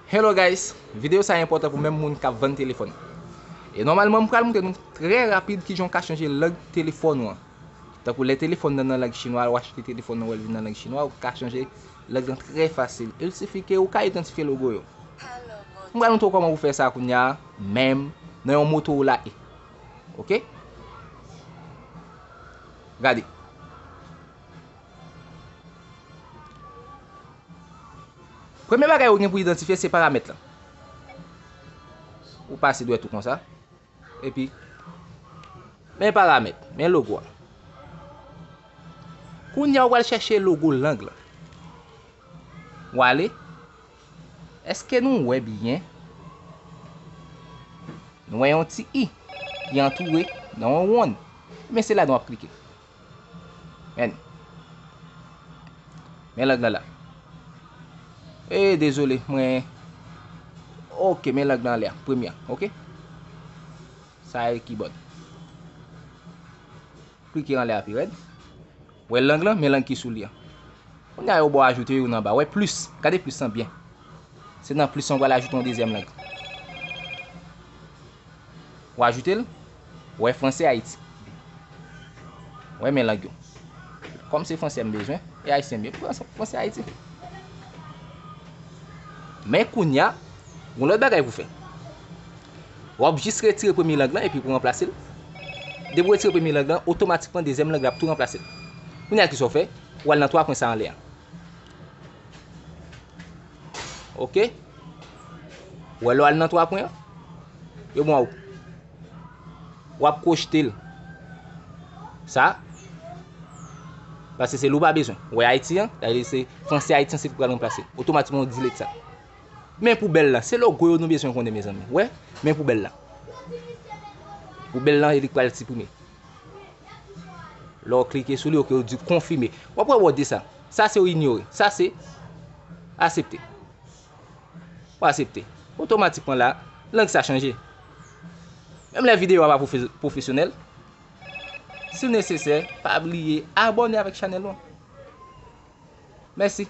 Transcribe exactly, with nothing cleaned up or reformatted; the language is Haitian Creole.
Hello guys, videyo sa a enpòtan pou menm moun k ap vann telefòn. E nòmalman m pral montre nou trè rapid kijan w ka chanje lang telefòn ou an. Tankou lè telefòn nan nan lang chinwa, w achte telefòn nan w wè l vin nan lang chinwa, ou ka chanje lang lan trè fasil. Il sifi ke ou ka idantifye logo yo. M pral montre w kòman pou fè sa kounye a, menm nan yon Motorola E. Oke? Gade. Premye bagay ou gen pou idantifye se paramèt lan. Ou pase dwèt ou konsa. Epi, men paramèt, men logo a. Kounye a ou pral chèche logo lang lan. W ale. Èske nou wè byen? Nou wè yon ti i ki antoure nan yon wonn. Men se la nou ap klike. Men. Men lang lan la. E, dezole, mwen. Oke, men lang lan anlè a. Premye a, oke? Sa e kibòd. Klike anlè a pi rèd. Wè lang lan, men lang ki sou li an. Kounye a yo ba w ajoute youn anba. Wè plis. Gade plis lan byen. Se nan plis lan w pral ajoute yon dezyèm lang. Ou ajoute l. Wè franse Ayiti. Wè men lang yo. Kòm se franse m bezwen, e ayisyen m ye, pran franse Ayiti. Men kounye a, yon lòt bagay pou fè. W ap jis retire premye lang lan epi pou ranplase l. Depi w retire premye lang lan, otomatikman dezyèm lang lan ap tou ranplase l. Kounye a kisa w fè? W al nan twa pwen sa anlè a. Oke? Ou wè lè w al nan twa pwen an, yo ban w. W ap kwochte l. Sa. Paske se li w pa bezwen. Ou wè Ayiti an, sa vle di se franse Ayiti an se li k pral ranplase. Otomatikman ou delete sa. Men poubèl lan, se logo yo nou bezwen konnen, mezanmi. Wè, men poubèl lan. Poubèl lan, e li k pral siprime. Lè w klike sou li, oke, ou di konfime. W ap wè bò de sa. Sa se ou inyore. Sa se aksepte. Ou aksepte. Otomatikman la, lang sa chanje. Menm lè videyo a pa pwofe-, pwofesyonèl, si nesesè, pa bliye abòne avèk chanèl ou an. Mèsi.